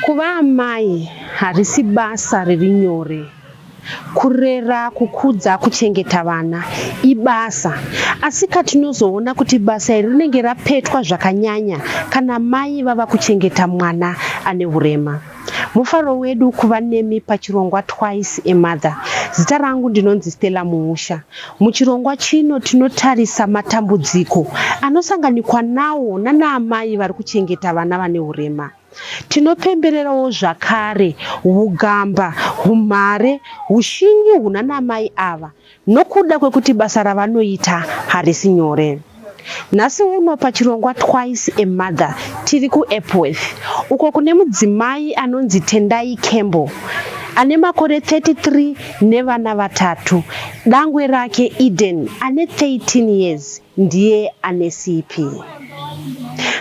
Kuva amai harisi basa riri nyore. Kurera, kukudza, kuchengeta vana ibasa. Asika tinozoona kuti basa iri rinenge rapetwa zvakanyanya kana mai vava kuchengeta mwana ane hurema. Mufaro wedu kuva nemi pachirongwa Twice a Mother. Zita rangu ndinonzi Stella Muusha. Muchirongwa chino tinotarisa matambudziko anosanganikwa nawo nanaamai vari kuchengeta vana vane hurema. Tinopembererawo zvakare hugamba, humhare, hushingi hunanamai ava nokuda kwekuti basa ravanoita harisi nyore. Nhasi uno pachirongwa Twice a Mother tiri kuEpworth uko kune mudzimai anonzi Tendai Campbell ane makore 33 nevana vatatu. Dangwe rake Eden ane 13 years ndiye ane CP.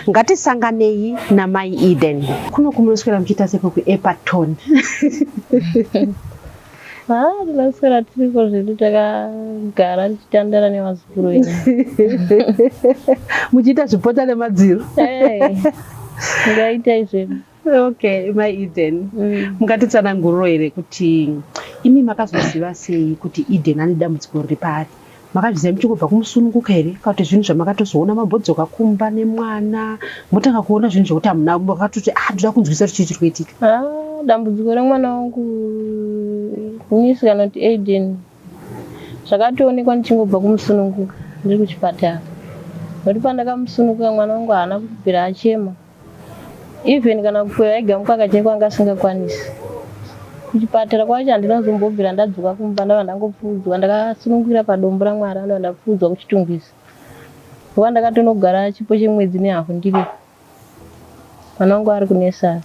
Ngatisanganei namai Eden. Kuno kumunoswera muchiita seko kuEpaton. Haa tinoswera tiriko zvedu takagara tichitandara nevazukuru vedu. Muchiita zvipota nemadziro. Hey, ngaita zvedu. Okay, mai Eden. Mungatitsananguriro here kuti imi makazoziva sei kuti Eden ane dambudziko riri paari? Makazviziva muchingobva kumusununguka here kana kuti zvinhu zvamakatozoona mambodzoka kumba nemwana motanga kuona zvinhu zvekuti hamuna makatoti ah ndoda kunzwisa kuti chii chiri kuitika? Ah, dambudziko remwana wangu nisi kana kuti Aiden zvakatoonekwa ndichingobva kumusununguka ndiri kuchipatara nokuti pandakamusununguka mwana wangu haana kubvira achema. Even kana kukweva ega mukaka chaiko anga asingakwanisi. Kuchipatara kwacho handina kuzombobvira ndadzoka kumba ndava ndangopfuudzwa ndakasunungukira padombo raMwari ndava ndapfuudzwa kuChitungwiza. Nguva ndakatonogara chipo chemwedzi nehafu ndiriko. Mwana wangu ari kunesari.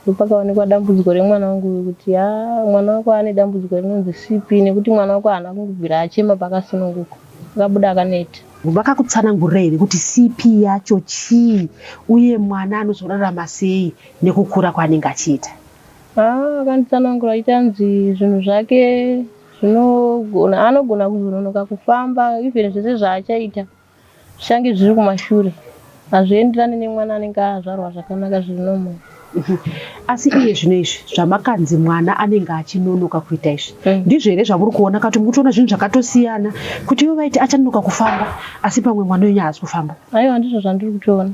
Ndopakaonekwa dambudziko remwana wangu uyu kuti haa mwana wako ane dambudziko rinonzi CP nekuti mwana wako haana kungobvira achema paakasununguka. Akabuda akaneta. Vakakutsanangurira here kuti CP yacho chii uye mwana anozorarama sei nekukura kwaanenge achiita? Haa vakanditsanangura vachiti hanzi zvinhu zvake zvinogona anogona kuzononoka kufamba even zvese zvaachaita zvichange zviri kumashure hazvienderani nemwana anenge azvarwa zvakanaka zviri normal. Asi iye zvino izvi zvamakanzi mwana anenge achinonoka kuita izvi ndizvo here zvamuri kuona kana kuti muri kutoona zvinhu zvakatosiyana kuti ivo vaiti achanonoka kufamba asi pamwe mwana wenyu haasi kufamba? Aiwa ndizvo zvandiri kutoona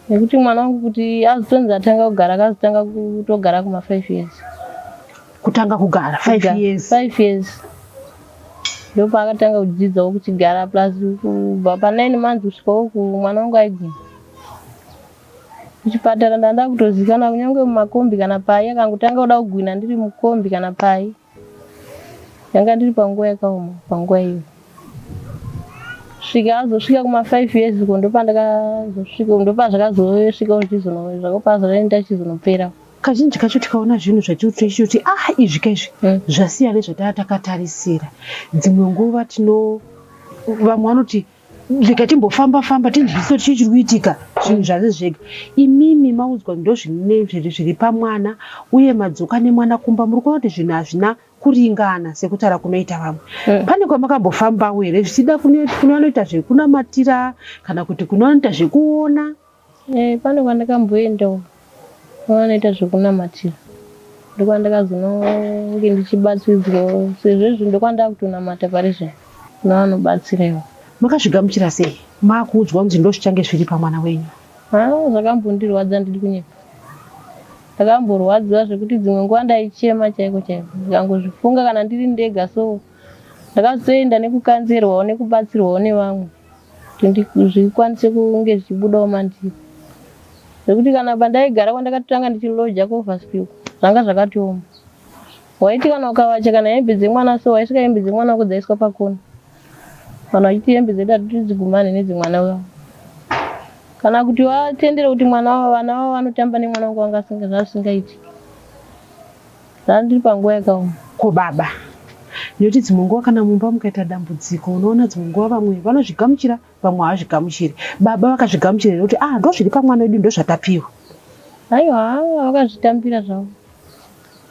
nekuti mwana wangu kuti azotonzi atanga kugara akazotanga kutogara kuma 5 years. Kutanga kugara 5 years? 5 years ndopaakatanga kudzidzawo kuchigara plus kubva pa 9 months kusvikawo ku mwana wangu aigwina. Kuchipatara ndanga ndakutozikanwa kunyange mumakombi kana pai akangotanga kuda kugwina ndiri mukombi kana pai. Ndanga ndiri panguva yakaoma panguva iyoyo. Svika azosvika kuma 5 years uko ndopandakazosvika ndopazvakazosvika zvichizono zvakapazvaenda chichizonopera. Kazhinji kacho tikaona zvinhu zvatiri tichiti ah izvi ka izvi zvasiyana nezvatanga takatarisira. Dzimwe nguva tino vamwe vanoti rega timbofamba famba tinzwisise kuti chii chiri kuitika zvinhu zvazi zvega. Imimi maudzwa ndozvine zviri pamwana uye madzoka nemwana kumba muri kuona kuti zvinhu hazvina kuringana sekutaura kunoita vamwe. Pane kwamakambofambawo here zvichida kune vanoita zvekunamatira kana kuti kune vanoita zvekuona? Eh, pane kwandakamboendawo vanoita zvekunamatira ndokwandakazononge ndichibatsirwawo sezvo izvi ndokwandakutonamata pari zvino kune vanobatsira ivo. Makazvigamuchira sei makuudzwa kunzi ndozvichange zviri pamwana wenyu? Haa zvakambondirwadza handidi kunyepa. Ndakamborwadziwa zvekuti dzimwe nguva ndaichema chaiko chaiko ndikangozvifunga kana ndiri ndega so ndakazotoenda nekukanzerwawo nekubatsirwawo nevamwe. kuti zvikwanise kunge zvichibudawo mandiri zvekuti kana pandaigara kwandakatanga ndichiloja kuoverspill zvanga zvakatooma waiti kana ukawacha kana hembe dzemwana so waisvika hembe dzemwana wako dzaiswa pakona vanhu vachiti hembe dzedu hatitidzigumane nedzemwana wavo kana kuti watendere kuti mwana wavo vana vavo vanotamba nemwana wangu vanga zvazvisingaitiki Ndanga ndiri panguva yakaoma. Ko baba? Nekuti dzimwe nguva kana mumba mukaita dambudziko unoona dzimwe nguva vamwe vanozvigamuchira vamwe havazvigamuchiri. Baba vakazvigamuchira here kuti ah ndozviri pamwana wedu ndozvatapiwa? Aiwa haa vakazvitambira zvavo.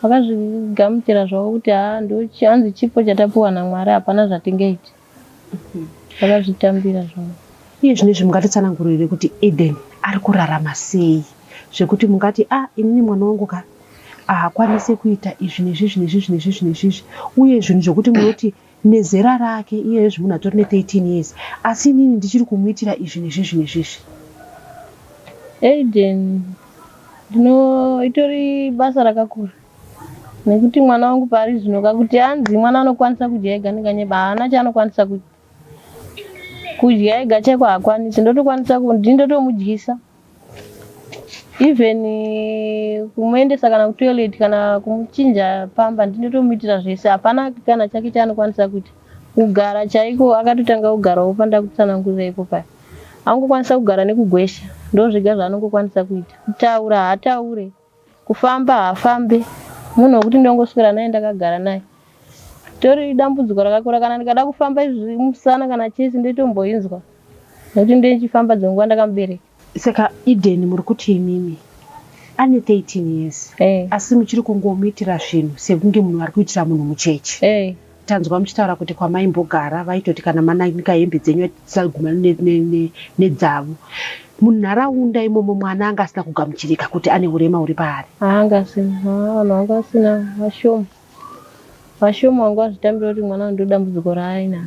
Vakazvigamuchira zvavo kuti haa hanzi chipo chatapiwa naMwari hapana zvatingaita. Vakazvitambira zvavo. Iye zvino izvi mungatitsanangurire kuti Eden ari kurarama sei? Zvekuti mungati a ah, inini mwana wangu ka haakwanise kuita izvi nezvizvi nezvizvi nezvizvi nezvizvi, uye zvinhu zvekuti munoti nezera rake iyezvi munhu atori ne13 years, asi inini ndichiri kumuitira izvi nezvizvi nezvizvi? Aiden ndino itori basa rakakura nekuti mwana wangu pari zvino kakuti anzi mwana anokwanisa kudya ega, ndinganyeba, haana chaanokwanisa kudya ega chaiko, haakwanisi. Ndotokwanisa ndindotomudyisa, even kumuendesa kana kutoilet kana kumuchinja pamba, ndinotomuitira zvese. Hapana kana chake chaanokwanisa kuita. Kugara chaiko, akatotanga kugarawo pandakutsanangurira ipo paya, angokwanisa kugara nekugwesha, ndo zvega zvaanongokwanisa kuita. Kutaura haataure, kufamba haafambe. Munhu wekuti ndongoswera naye, ndakagara naye, tori dambudziko rakakura. Kana ndikada kufamba izvi musana kana chest ndoitomboinzwa nekuti ndoichifamba dzimwe nguva ndakamubereka. Saka Eden, muri kuti imimi ane 13 years, asi muchiri kungomuitira zvinhu sekunge munhu ari kuitira munhu mucheche? Tanzwa muchitaura kuti kwamaimbogara vaitoti kana mananika hembe dzenyu tisaguma nedzavo. Munharaunda imomo mwana anga asina kugamuchirika kuti ane urema huri paari? Anga asina. Vanhu vanga vasina, vashoma vashoma vanga vazvitambira kuti mwana ndo dambudziko raainaro.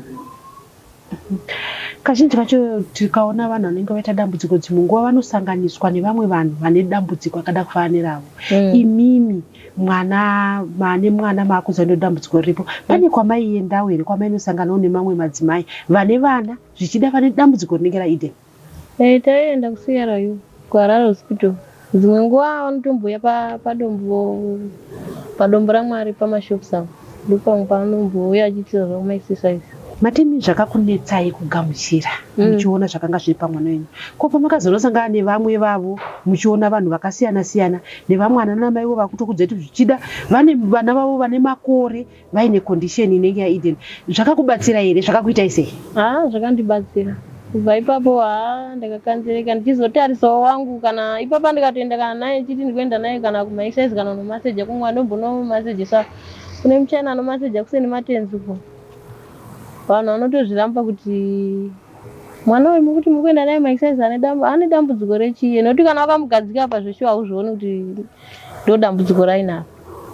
Kazhinji kacho tikaona vanhu vanenge vaita dambudziko, dzimwe nguva vanosanganiswa nevamwe vanhu vane dambudziko akada kufanana neravo. Imimi mwana mane mwana maakuziva ndo dambudziko riripo, pane kwamaiendawo here kwamainosanganawo nemamwe madzimai vane vana zvichida vane dambudziko rinenge raEden? Taienda kuCRU, kuHarare Hospital. Dzimwe nguva vanotombouya padombo, padombo raMwari, pamashops avo, ndopamwe paanombouya achiitira zvavo maexercise. Matimi zvakakunetsai kugamuchira muchiona zvakanga zviri pamwana wenyu. Ko pamakazonosangana nevamwe vavo, muchiona vanhu vakasiyana siyana nevamwe ana namaivo vakutokudzai kuti zvichida vane vana vavo vane makore vaine condition inenge yaEden, zvakakubatsira here? Zvakakuitai sei? Haa, zvakandibatsira. Kubva ipapo, haa, ndakakanzereka ndichizotarisawo wangu. Kana ipapa ndikatoenda kana naye chiti ndikuenda naye kana kumaexercise kana kunomaseja kumwe, andombonomasejesa kune muchina anomaseja kuseni matenzi uko, vanhu vanotozviramba kuti mwana uyu mukuti muri kuenda naye maexercise ane dambudziko rechii, nekuti kana wakamugadzika apa zveshuwa hauzvioni kuti ndo dambudziko rainaro.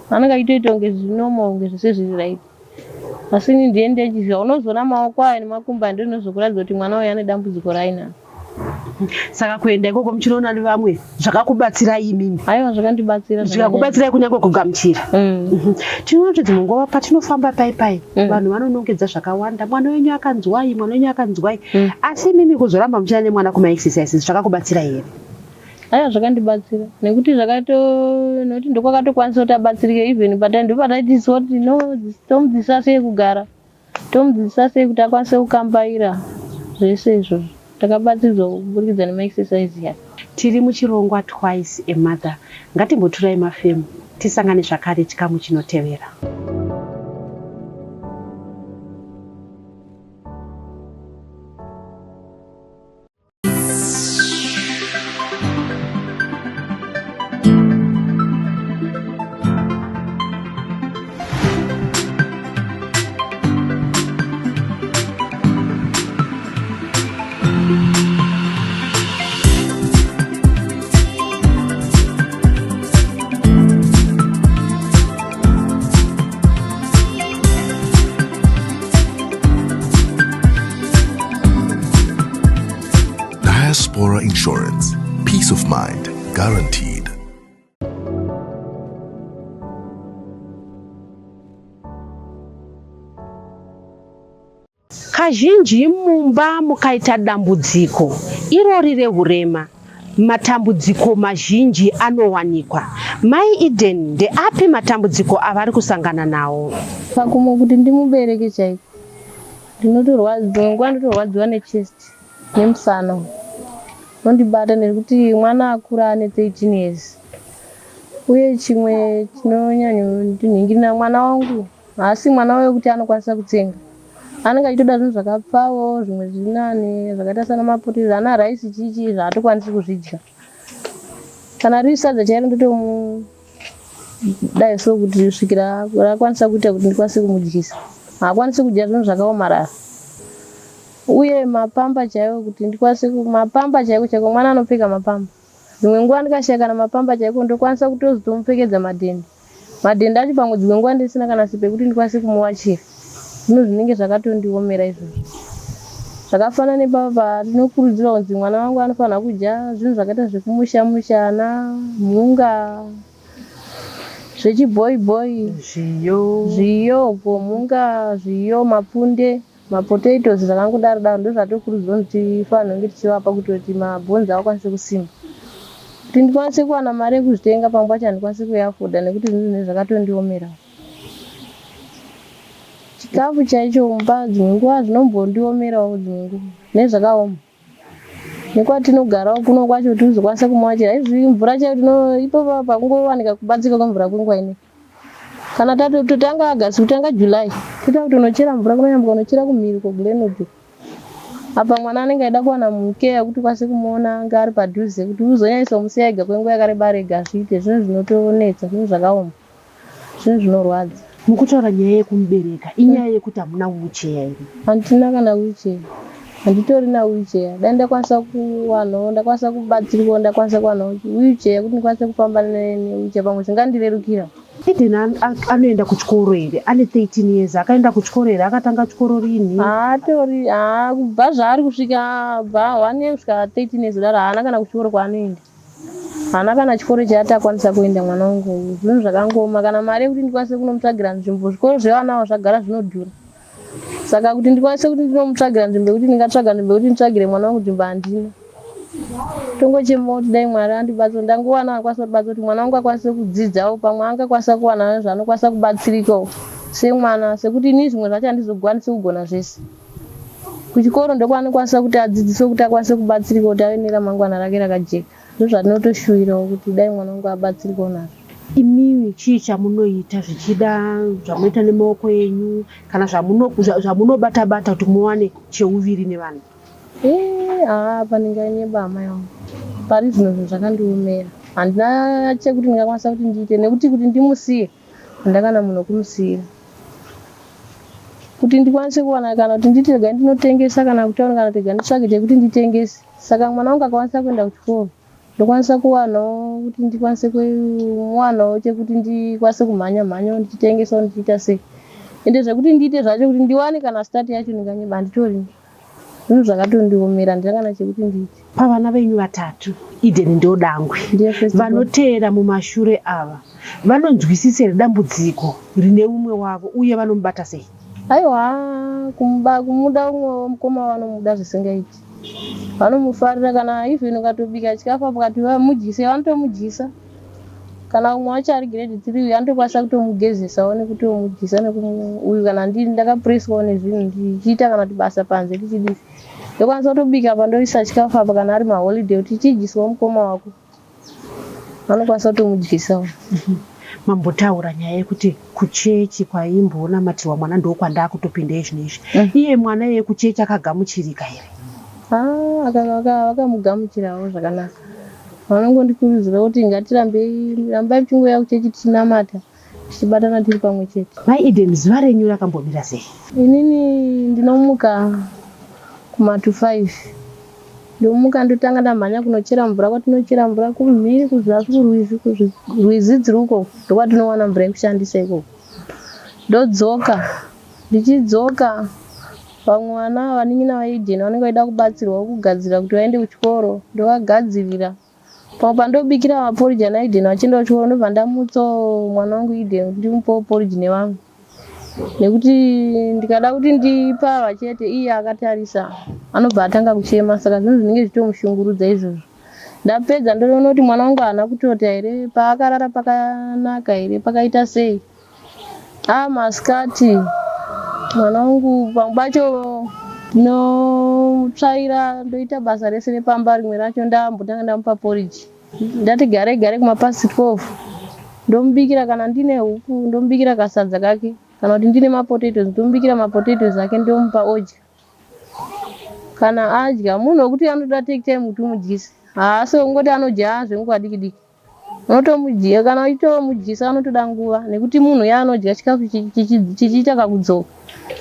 Anenge achitoita kunge zvinomo, kunge zvese zviri right, asi ini ndiye ndechiziva. Unozoona maoko ayo nemakumbo ayo, ndinozokuratidza kuti mwana uyu ane dambudziko rainaro. Saka kuenda ikoko muchinoona nevamwe zvakakubatsirai imimi? Aiwa, zvakandibatsira. Zvikakubatsirai kunyange kugamuchira? Tinoona kuti dzimwe nguva patinofamba pai pai, vanhu vanonongedza zvakawanda, mwana wenyu akanzwai, mwana wenyu akanzwai, asi imimi kuzoramba muchienda nemwana kumaexercises zvakakubatsirai here? Aiwa, zvakandibatsira nekuti zvakato nekuti ndokwakatokwanisa kuti abatsirike. Even patai ndopataitiswa kuti no, tomudzidzisa sei kugara, tomudzidzisa sei kuti akwanise kukambaira, zvese izvozvo takabatsirwa kuburikidza nemaexercise yake. Tiri muchirongwa Twice a Mother. Ngatimboturai mafemu, tisangane zvakare chikamu chinotevera. Diaspora Insurance. Peace of mind guaranteed. Kazhinji mumba mukaita dambudziko irori rehurema, matambudziko mazhinji anowanikwa. Mai Eden, ndeapi matambudziko avari kusangana nawo? Pakumwe kuti ndimubereke chaiko, ndinotorwadziwa, dzimwe nguva ndotorwadziwa nechest nemusana unondibata nekuti mwana akura ane 13 years. Uye chimwe chinonyanyondinhingirira, mwana wangu haasi mwana wekuti anokwanisa kutsenga. Anenge achitoda zvinhu zvakapfawo, zvimwe zviri nani, zvakaita sana maputi, ana raisi, chii chii, zvaatokwanisi kuzvidya. Kana riri sadza chairo ndotomudai so kuti kusvikira rakwanisa kuita kuti ndikwanise kumudyisa. Haakwanisi kudya zvinhu zvakaomarara. Uye mapamba chaiwo, kuti ndikwanise mapamba chaiko chaiko, mwana anopfeka mapamba. Dzimwe nguva ndikashaya kana mapamba chaiko ndokwanisa kutozotomupfekedza madhende. Madhende acho pamwe dzimwe nguva ndisina kana sipo yekuti ndikwanise kumuwachira. Zvinhu zvinenge zvakatondiomera izvozvo. Zvakafanana nepapa patinokurudzirwa kunzi mwana wangu anofanira kudya zvinhu zvakaita zvekumusha musha ana mhunga, zvechibhoyi bhoyi, Zviyo. zviyo, mhunga, zviyo, mapfunde. Mapotatoes zvakangodaro daro ndozvatokurudzirwa kuti tifanirwe kunge tichivapa kuitira kuti mabhonzo avo akwanise kusimba. Kuti ndikwanise kuwana mari yekuzvitenga pamwe pacho handikwanisi kuiafoda nekuti zvinhu zvinenge zvakatondiomera. Chikafu chaicho mumba dzimwe nguva zvinombondiomerawo dzimwe nguva zvinenge zvakaoma. Nekwatinogarawo kuno kwacho kuti uzokwanisa kumuwachira izvi mvura chaiyo tino ipopa pakungowanika kubatsirika kwemvura kwenguva inei. Kana tatotanga August kutanga July toita kutonochera mvura kunoyambuka kunochera kumhiri uko Glenwood uko. Apa mwana anenge aida kuwana mukeya wekuti ukwanise kumuona ange ari padhuze kuti uzonyanyisa kumusiya ega kwenguva yakareba ari ega hazviite zvinhu zvinotonetsa zvinhu zvakaoma zvinhu zvinorwadza. Mukutaura nyaya yekumubereka inyaya yekuti hamuna wheelchair here? Handina kana wheelchair. Handitorina wheelchair. Dai ndakwanisa kuwanawo ndakwanisa kubatsirwawo ndakwanisa kuwanawo wheelchair yekuti ndikwanise kufamba newheelchair pamwe zvingandirerukira. Eden anoenda kuchikoro here? Ane 13 years akaenda kuchikoro here? Akatanga chikoro rinhi? Haatori haa kubva zvaari kusvika bva one year kusvika 13 years kudaro haana kana kuchikoro kwaanoenda. Haana kana chikoro chaati akwanisa kuenda mwana wangu uyu. Zvinhu zvakangooma kana mari yekuti ndikwanise kunomutsvagira nzvimbo zvikoro zvevana ava zvagara zvinodhura. Saka kuti ndikwanise kuti ndinomutsvagira nzvimbo yekuti ndingatsvaga nzvimbo yekuti nditsvagire mwana wangu nzvimbo handina. Tongochemawo kuti dai Mwari andibatsira ndangowana anokwanisa kundibatsira kuti mwana wangu akwanise kudzidzawo pamwe angakwanisa kuwana zvaanokwanisa kubatsirikawo semwana sekuti ini zvimwe zvacho handizokwanisi kugona zvese. Kuchikoro ndokwaanokwanisa kuti adzidziswe kuti akwanise kubatsirika kuti ave neramangwana rake rakajeka. Ndozvatinotoshuvirawo kuti dai mwana wangu abatsirikawo nazvo. Imimi chii chamunoita zvichida zvamunoita nemaoko enyu kana zvamunobata bata kuti muwane cheuviri nevana? Eeh haa apa ndinganyeba amai vangu. Pari zvino zvinhu zvakandiomera. Handina chekuti ndingakwanisa kuti ndiite nekuti kuti ndimusiye handina kana munhu wekumusiira. Kuti ndikwanise kuwana kana kuti nditi regai ndinotengesa kana kutauni kana kuti regai nditsvage chekuti nditengese. Saka mwana wangu akakwanisa kuenda kuchikoro ndokwanisa kuwanawo kuti ndikwanise kuwanawo chekuti ndikwanise kumhanya mhanyawo ndichitengesawo ndichiita sei. Ende zvekuti ndiite zvacho kuti ndiwane kana start yacho ndinganyeba handitorina. Zvinhu zvakatondiomera handina kana chekuti ndiite. Pavana venyu vatatu, Eden ndiyo dangwe. Ndiye first born. Vanoteera mumashure ava vanonzwisisa here dambudziko rine umwe wavo uye vanomubata sei? Aiwa kumuba kumuda umwe wemukoma vanomuda zvisingaiti. Vanomufarira kana even ukatobika chikafu apo ukati mudyise vanotomudyisa. Kana umwe wacho ari grade 3 uyu anotokwanisa kutomugezesawo nekutomudyisa nekumu uyu kana ndini ndakapreswawo nezvinhu ndichiita kana kuti basa panze tichidii. Ndokwanisa kutobika apa ndoisa chikafu apa kana ari maholiday kuti chidyiswawo mukoma wako. Vanokwanisa kutomudyisawo. Mambotaura nyaya yekuti kuchechi kwaimbonamatirwa mwana ndokwandakutopinda izvino izvi. Iye mwana iye kuchechi akagamuchirika here? Ah, vakamugamuchirawo zvakanaka. Vanongondikurudzira kuti ngatirambei rambai muchingouya kuchechi tichinamata tichibatana tiri pamwe chete. Mai Eden, zuva renyu rakambomira sei? Inini ndinomuka kuma to 5 ndomuka ndotanga ndamhanya kunochera mvura kwatinochera mvura kumhiri kuzasi kurwizi rwizi dziri uko ndokwatinowana mvura yekushandisa ikoko. Ndodzoka ndichidzoka vamwe vana vanin'ina vaEden vanenge vaida kubatsirwa kugadzira kuti vaende kuchikoro ndovagadzirira. Pamwe pandobikira maporridge ana Eden vachienda kuchikoro ndobva ndamutsawo mwana wangu Eden kuti ndimupewo porridge nevamwe. Nekuti ndikada kuti ndipe ava chete iye akatarisa anobva atanga kuchema saka zvinhu zvinenge zvichitomushungurudza izvozvo. Ndapedza ndoona kuti mwana wangu haana kutota here, paakarara pakanaka here, pakaita sei. Ah masikati mwana wangu pamwe pacho ndinotsvaira ndoita basa rese repamba rimwe racho ndambotanga ndamupa porridge. Ndati garei garei kuma past 12 ndomubikira kana ndine huku ndomubikira kasadza kake kana kuti ndine mapotatoes ndomubikira mapotatoes ake ndomupa odya. Kana adya munhu wekuti anotoda take time kuti umudyise haasi wekungoti anodya zvenguva diki diki. Unotomudya kana uchitomudyisa anotoda nguva nekuti munhu uya anodya chikafu chichiita kakudzoka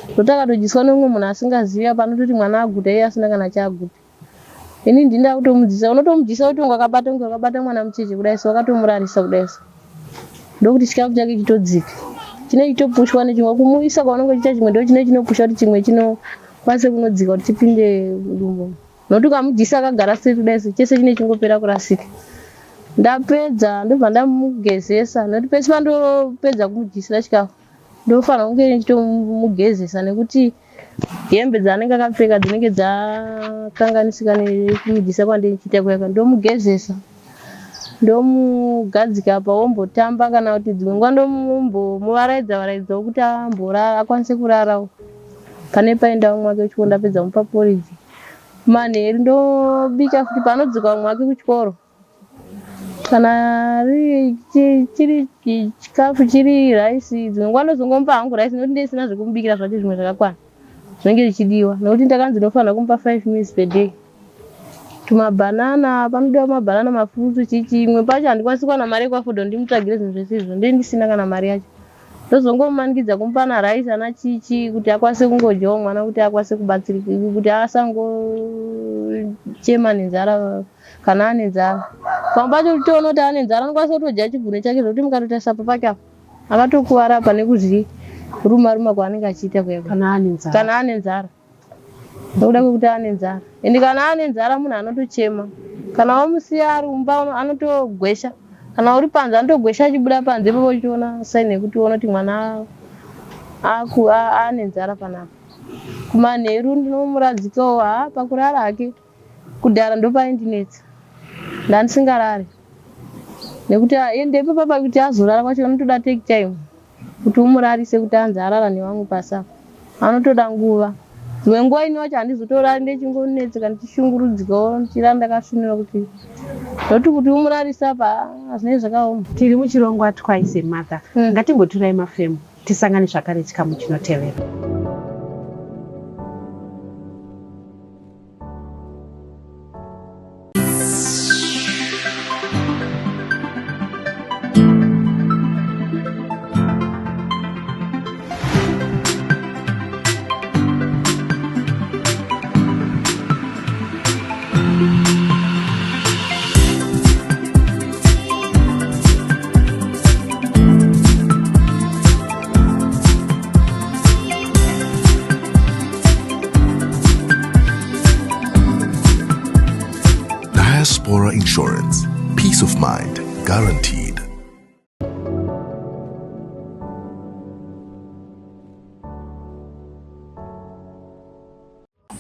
zvekuti akatodyiswa neumwe munhu asingazivi apa anototi mwana aguta iye asina kana chaaguta. Ini ndini ndakutomudyisa, unotomudyisa kuti unge wakabata kunge wakabata mwana mucheche kudai so, wakatomurarisa kudai so. Ndokuti chikafu chake chitodzika. Chine chitopushwa nechimwe kumuisa kwaunenge uchiita chimwe ndo chine chinopusha kuti chimwe chinokwanise kunodzika kuti chipinde mudumbu. Nokuti ukamudyisa akagara straight kudai so chese chine chingopera kurasika. Ndapedza ndobva ndamugezesa nokuti pese pandopedza kumudyisira chikafu ndofanira kunge ndichitomugezesa nekuti hembe dzaanenge akapfeka dzinenge dzakanganisika nekumudyisa kwandinenge ndichiita kuya ndomugezesa ndomugadzika apa wombotamba kana kuti dzimwe nguva ndombomuvaraidza varaidzawo kuti amborara akwanise kurarawo pane paenda umwe wake kuchikoro ndapedza kumupa porridge manheru ndobika futi paanodzoka umwe wake kuchikoro Kana chiri chikafu chiri rice dzimwe nguva ndozongomupa hangu rice nekuti ndisina zvekumubikira zvacho zvimwe zvakakwana zvinenge zvichidiwa nekuti ndakanzi ndinofanira kumupa 5 meals per day. Tumabhanana panodiwa mabhanana mafruits chii chii imwe pacho handikwanisi kuwana mari yekuafoda kuti ndimutsvagire zvinhu zvese izvo ndenge ndisina kana mari yacho. Ndozongomumanikidza kumupa ana rice ana chii chii kuti akwanise kungodyawo mwana kuti akwanise kubatsirika kuti asangochema nenzara Kana ane nzara. Pamwe pacho uchitoona kuti ane nzara anokwanisa kutodya chigunwe chake zvekuti mukatotarisa papake apa akatokuvara apa nekuzviruma ruma kwaanenge achiita kuya kuya. Kana ane nzara. Kana ane nzara. Nekuda kwekuti ane nzara. Ende kana ane nzara munhu anotochema. Kana wamusiya ari mumba anotogwesha. Kana uri panze anotogwesha achibuda panze ipapo uchiona sign yekuti uone kuti mwana aku ane nzara panapa. Kumanheru ndinomuradzikawo haa pakurara hake. Kudhara ndopaindinetsa ndandisingarare nekuti ende ipapa pakuti azorara kwacho anotoda take time kuti umurarise kuti anzi arara nevamwe pasi apa anotoda nguva dzimwe nguva ini wacho handizotorari ndechingonetseka ndichishungurudzikawo ndichirara ndakasvinura kuti nokuti kuti umurarise apa zvinenge zvakaoma. Tiri muchirongwa Twice a Mother. Ngatimboturai mafemo. Tisangane zvakare chikamu chinotevera. Diaspora Insurance. Peace of mind guaranteed.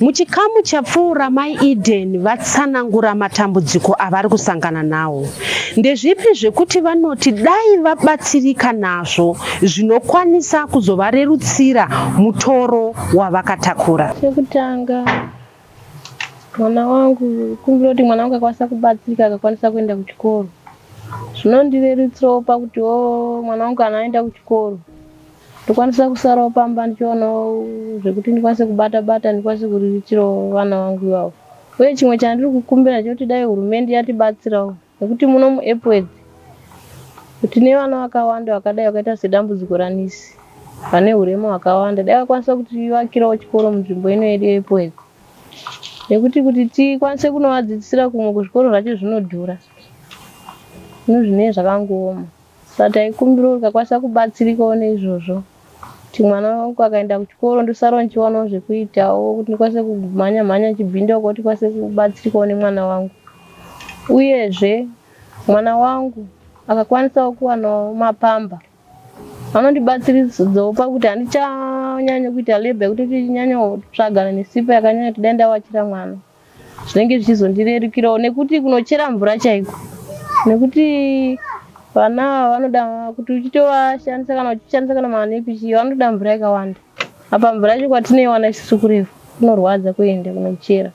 Muchikamu chapfuura Mai Eden vatsanangura matambudziko avari kusangana nawo. Ndezvipi zvekuti vanoti dai vabatsirika nazvo zvinokwanisa kuzovarerutsira mutoro wavakatakura? Chekutanga mwana wangu kumbira kuti mwana wangu akwanisa kubatsirika akakwanisa kuenda kuchikoro zvinondirerutsirawo pakutiwo mwana wangu kana aenda kuchikoro Ndokwanisa kusarawo pamba ndichionawo zvekuti ndikwanise kubata bata ndikwanise kuriritirawo vana vangu ivavo. Uye chimwe chandiri kukumbira ndechekuti dai hurumende yatibatsirawo nekuti muno muEpworth tine vana vakawanda vakadai vakaita sedambudziko raNisi vane hurema hwakawanda. Dai vakwanisa kutivakirawo chikoro munzvimbo ino yedu yeEpworth nekuti kuti tikwanise kunovadzidzisira kumwe kuzvikoro zvacho zvinodhura. Zvinhu zvinenge zvakangooma. Saka taikumbirawo tikakwanisa kubatsirikawo neizvozvo kuti mwana wangu akaenda kuchikoro ndosarawo ndichiwanawo zvekuitawo kuti ndikwanise kumhanya mhanya ndichibinda uko tikwanise kubatsirikawo nemwana wangu. Uyezve mwana wangu akakwanisawo kuwanawo mapamba anondibatsiridzawo pakuti handichanyanya kuita labour yekuti ndinyanye kutsvagana nesipo yakanyanya kuti dai ndawachira mwana. Zvinenge zvichizondirerukirawo nekuti kunochera mvura chaiko nekuti vana ava vanoda kuti uchitovashandisa kana uchishandisa kana manepi chii vanotoda mvura yakawanda. Apa mvura yacho kwatinoiwana isusu kurefu kunorwadza kuenda kunochera.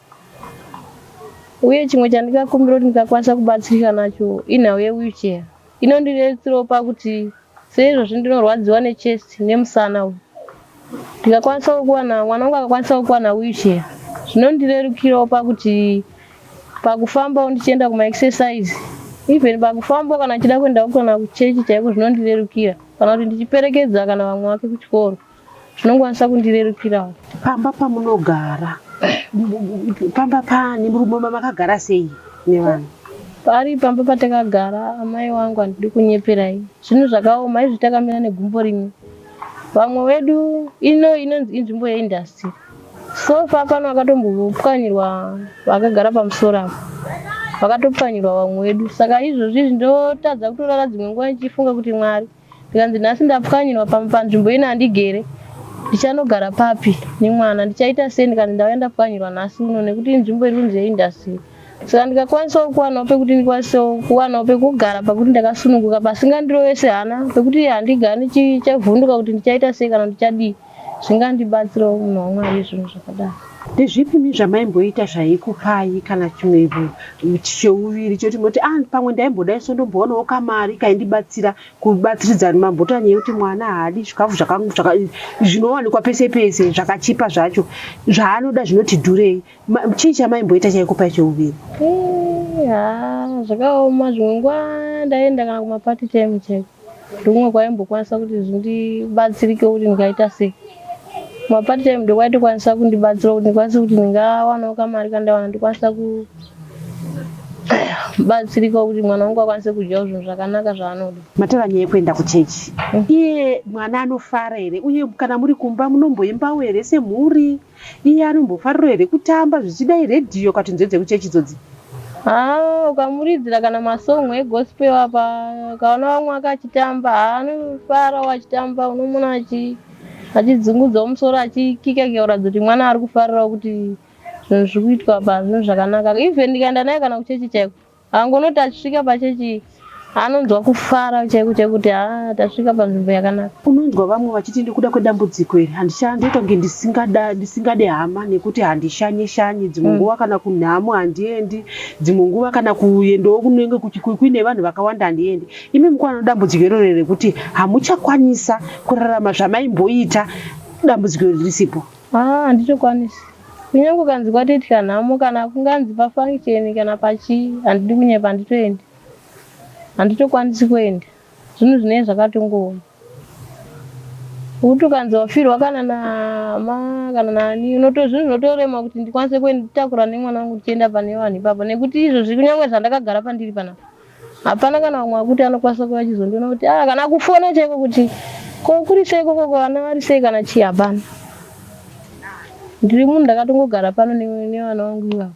Uye chimwe chandingakumbira kuti ndikakwanisa kubatsirika nacho inhau yewheelchair. Inondirerukirawo pakuti seizvozvi ndinorwadziwa nechest nemusana uyu. Ndikakwanisawo kuwana mwana wangu akakwanisawo kuwana wheelchair zvinondirerukirawo pakuti pakufambawo ndichienda kumaexercise even pakufambawo kana ndichida kuendawo kana kuchechi chaiko zvinondirerukira kana kuti ndichiperekedza kana vamwe vake kuchikoro zvinokwanisa kundirerukirawo. Pamba pamunogara. Pamba pani murume makagara sei nevanhu? Pari pamba patakagara amai wangu handidi kunyeperai. Zvinhu zvakaoma izvi takamira negumbo rimwe. Vamwe vedu ino inonzi inzvimbo yeindustry. So far pano vakatombopwanyirwa vakagara pamusoro apo. Vakatopwanyirwa vamwe vedu. Saka izvozvi izvi ndotadza kutorara dzimwe nguva ndichifunga kuti Mwari ndikanzi nhasi ndapwanyirwa panzvimbo ino handigere ndichanogara papi nemwana ndichaita sei ndikanzi ndauya ndapwanyirwa nhasi uno nekuti inzvimbo iri kunzi yeindustry. Saka ndikakwanisawo kuwanawo pekuti ndikwanisewo kuwanawo pekugara pakuti ndakasununguka pasingandirovese hana pekuti handigari ndichavhunduka kuti ndichaita sei kana ndichadii zvingandibatsirawo munhu waMwari zvinhu zvakadaro. Ndezvipi mi zvamaimboita zvaikupai kana chimwe cheuviri chekuti munoti ah pamwe ndaimbodai so ndombowanawo kamari kaindibatsira kubatsiridza mambotaura nyaya yekuti mwana haadi zvikafu zvinowanikwa pese pese zvakachipa zvacho zvaanoda zvinoti dhurei. Chii chamaimboita chaikupai cheuviri? Haa zvakaoma zvimwe nguva ndaienda kana kumapati time chaiko ndokumwe kwaimbokwanisa kuti zvindibatsirike kuti ndingaita sei kumapati time ndokwaitokwanisa kundibatsira kuti ndikwanise kuti ndingawanawo kamari kandawana ndikwanisa kubatsirikawo kuti mwana wangu akwanise kudyawo zvinhu zvakanaka zvaanoda. Mataura nyaya yekuenda kuchechi iye mwana anofara here uye kana muri kumba munomboimbawo here semhuri? Iye anombofariro here kutamba zvichida iredhiyo kati nziyo dzekuchechi idzodzi? Haa ukamuridzira kana masong egospel apa ukaona vamwe vake achitamba haa anofarawo achitamba unomuona achi achidzungudzawo musoro achikika kika kuratidza kuti mwana ari kufarirawo kuti zvinhu zviri kuitwa apa zvinhu zvakanaka even ndikaenda naye kana kuchechi chaiko Angonoti achisvika pachechi anonzwa kufara chaiko chaiko kuti haa tasvika panzvimbo yakanaka. Unonzwa vamwe vachiti nekuda kwedambudziko iri handicha ndoita kunge ndisingada ndisingade hama nekuti handishanye shanye dzimwe nguva kana kunhamo handiendi dzimwe nguva kana kuendawo kunenge kuine vanhu vakawanda handiendi. Imi mukuwana dambudziko iroro rekuti hamuchakwanisa kurarama zvamaimboita dambudziko iri risipo. Haa handitokwanisi. Kunyange ukanzi kwatoitika nhamo kana kunganzi pafunction kana pachii handidi kunyepa handitoendi. Handitokwanisi kuenda. Zvinhu zvinenge zvakatongooma. Kuti ukanzi wafirwa kana nama kana nani unoto zvinhu zvinotorema kuti ndikwanise kutakura nemwana wangu tichienda pane vanhu ipapo nekuti izvozvi kunyange zvandakagara pandiri panapa Hapana kana vamwe vakuti anokwanisa kuva achizondiona kuti ah kana kufona chaiko kuti ko kuri sei koko ko vana vari sei kana chii hapana. Ndiri munhu ndakatongogara pano nevana vangu ivavo.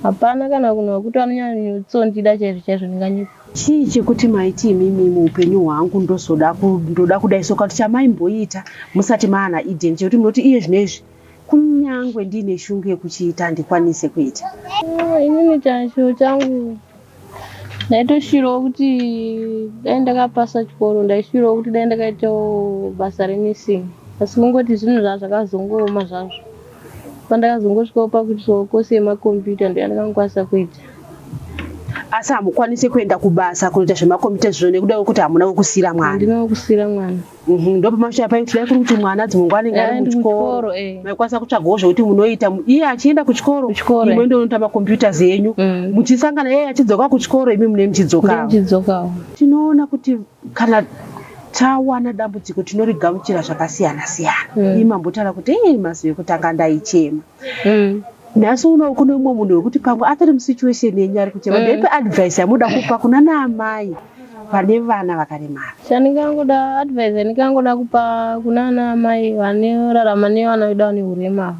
Hapana kana munhu wekuti anonyanyotsondida chaizvo chaizvo ndinganyepa. Chii chekuti maiti imimi muupenyu hwangu ndozoda ndoda kudai so kana chamaimboita musati maana Eden chekuti munoti iye zvino izvi kunyangwe ndiine shungu yekuchiita handikwanise kuita? Ah, inini chacho changu ndaitoshuvirawo kuti dai ndakapasa chikoro ndaishuvirawo kuti dai ndakaitawo basa renursing asi kungoti zvinhu zvaa zvakazongooma zvazvo pandakazongosvikawo pakuitisawo kosi yemakombiyuta ndiyo yandakangokwanisa kuita asi hamukwanise kuenda kubasa kunoita zvemakombiyuta zvizvo nekuda kwekuti hamuna wekusiira mwana handina wekusiira mwana Mhm, ndopamashaya paiti dai kuri kuti mwana dzimwe nguva anenge ari muchikoro eh. maikwanisa kutsvagawo zvekuti munoita iye achienda kuchikoro imwe ndonoita macomputers enyu mm. muchisangana iye achidzoka kuchikoro imi mune muchidzokawo tinoona kuti kana tawana dambudziko tinorigamuchira zvakasiyana siyana mm. ii mambotaura kuti ei mazuva ekutanga ndaichema mm. Nhasi uno kune umwe munhu wekuti pamwe atori musituation yenyu ari kuchema. Ndeipi advice yamunoda kupa kuna naamai vane vana vakaremara? Chandingangoda advice yandingangoda kupa kuna ana amai vanorarama nevana vedu vane hurema ava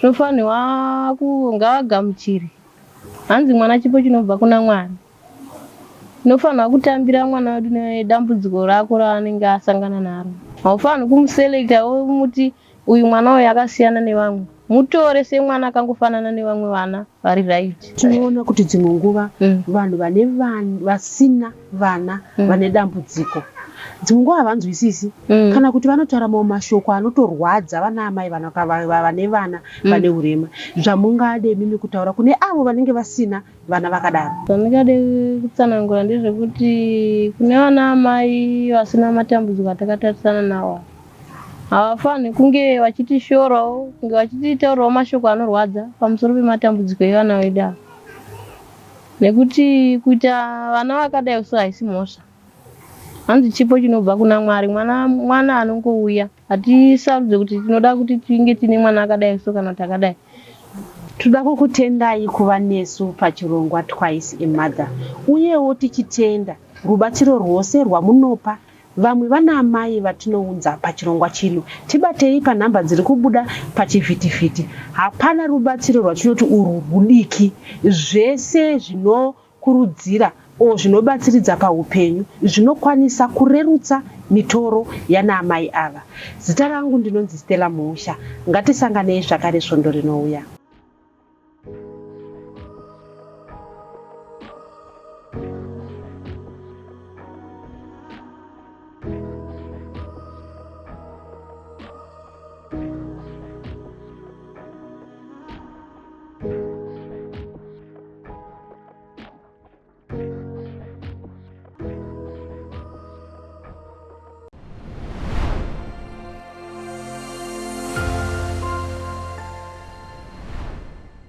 zvinofanirwa ku ngavagamuchire hanzi mwana chipo chinobva kuna Mwari tinofanirwa kutambira mwana wedu nedambudziko rako raanenge asangana naro haufanirwi kumuselecta womuti Uyu mwana uyu akasiyana nevamwe. Mutore semwana akangofanana nevamwe vana vari right. Tinoona kuti dzimwe nguva mm. vanhu vane van, vasina vana mm. vane dambudziko dzimwe nguva havanzwisisi mm. kana kuti vanotaura mamwe mashoko anotorwadza vana amai vane vana mm. vane urema zvamungade imimi kutaura kune avo vanenge vasina vana vakadaro. Zvandingade kutsanangura ndezvekuti kune vana amai vasina matambudziko atakatarisana nawo Havafanirwi kunge vachitishorawo, kunge vachititaurirawo mashoko anorwadza pamusoro pematambudziko evana vedu ava. Nekuti kuita vana vakadai so haisi mhosva. Hanzi chipo chinobva kuna Mwari, mwana mwana anongouya. Hatisarudze kuti tinoda kuti tinge tine mwana akadai so kana kuti akadai. Toda kukutendai kuva nesu pachirongwa Twice a Mother uyewo tichitenda rubatsiro rwose rwamunopa vamwe vanaamai vatinounza pachirongwa chino. Tibatei panhamba dziri kubuda pachivhitivhiti. Hapana rubatsiro rwatinoti urwu rwudiki. Zvese zvinokurudzira or zvinobatsiridza pahupenyu zvinokwanisa kurerutsa mitoro yanaamai ava. Zita rangu ndinonzi Stella Muusha. Ngatisanganei zvakare svondo rinouya.